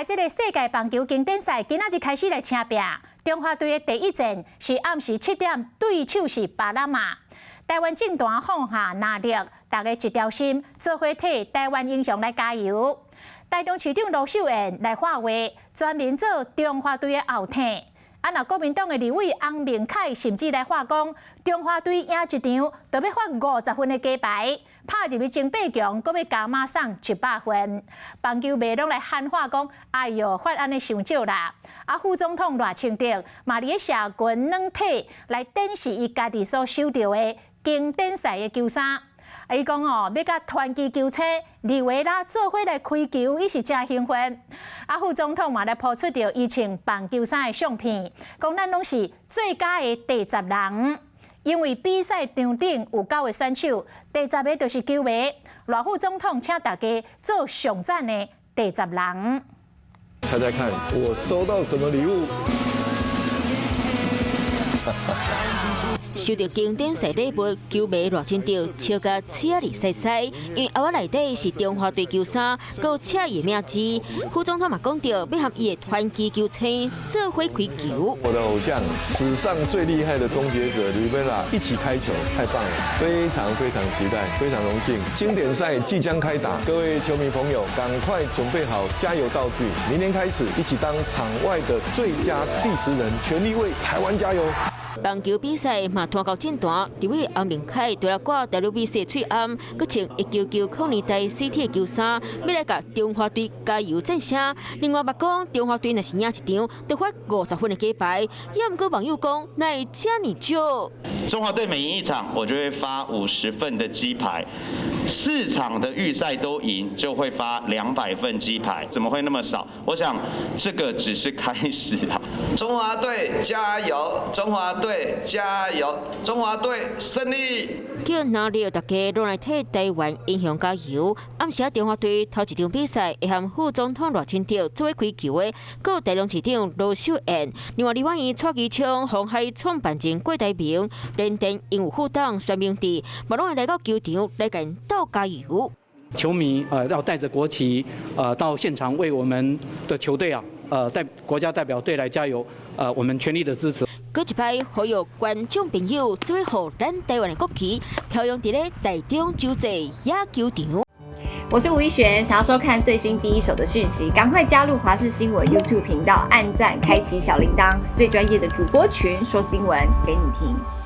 來這个世界棒球經典賽，今仔日開始來晟拼。中華隊的第一戰是暗時7點，對手是巴拿馬。台灣政壇放下藍綠，大家一條心，做伙替台灣英雄來加油。台中市長盧秀燕來發話，全面做中華隊的後盾。啊，若國民黨的立委翁明凱甚至來話講，中華隊贏一場，就欲發50份的雞排，拍入去前八強，閣欲加碼送100份。棒球迷攏來喊話講，哎喲，發按呢傷少啦！啊，副總統賴清德嘛佇咧社群軟體來展示伊家己所收著的經典賽的球衫。啊，伊講哦，欲佮傳奇球星李維拉做伙來開球，伊是誠興奮。啊，副總統嘛來拋出著伊穿棒球衫的相片，講咱攏是最佳的第十人，因為比賽場頂有九個選手，第十个就是球迷。賴副總統請大家做上讚的第十人。猜猜看，我收到什麼禮物？收著經典賽禮物，球迷賴清德笑甲喙仔裡塞塞，因為盒仔內底是中華隊球衫，閣有寫伊的名字。副總統嘛講著，欲和伊的傳奇球星做伙開球。我的偶像，史上最厲害的終結者李維拉一起開球，太棒了，非常非常期待，非常榮幸。經典賽即將開打，各位球迷朋友，趕快準備好加油道具，明天開始一起當場外的最佳第十人，全力為台灣加油。棒球比賽嘛拖到政壇，立委翁明凱除了掛 WBC 喙罨，閣穿1990年代 CT 的球衫，欲來共中華隊加油讚聲。另外嘛講，中華隊若是贏一場，就發50份的雞排。也毋過網友講，哪會遮爾少？中華隊每贏一場，我就會發50份的雞排；四場的預賽都贏，就會發200份雞排。怎麼會那麼少？我想這個只是開始啊！中華隊加油！中華隊加油！中華隊勝利！叫藍綠大家攏來替台灣英雄加油。暗時中華隊頭一場比賽會和副總統賴清德做伙開球的，閣有台中市長盧秀燕。另外，立法院蔡其昌、鴻海創辦人郭台銘、聯電營運副董孫明智，嘛攏會來到球場來共鬥加油。球迷要帶着國旗到現場為我們的球隊啊代國家代表隊來加油，我們全力的支持。閣一擺呼籲觀眾朋友做伙予咱台灣的國旗飄揚佇咧台中洲際野球場。我是吳一璇，想要收看最新第一手的訊息，趕快加入華視新聞 YouTube 頻道，按讚，開啟小鈴鐺，最專業的主播群說新聞給你聽。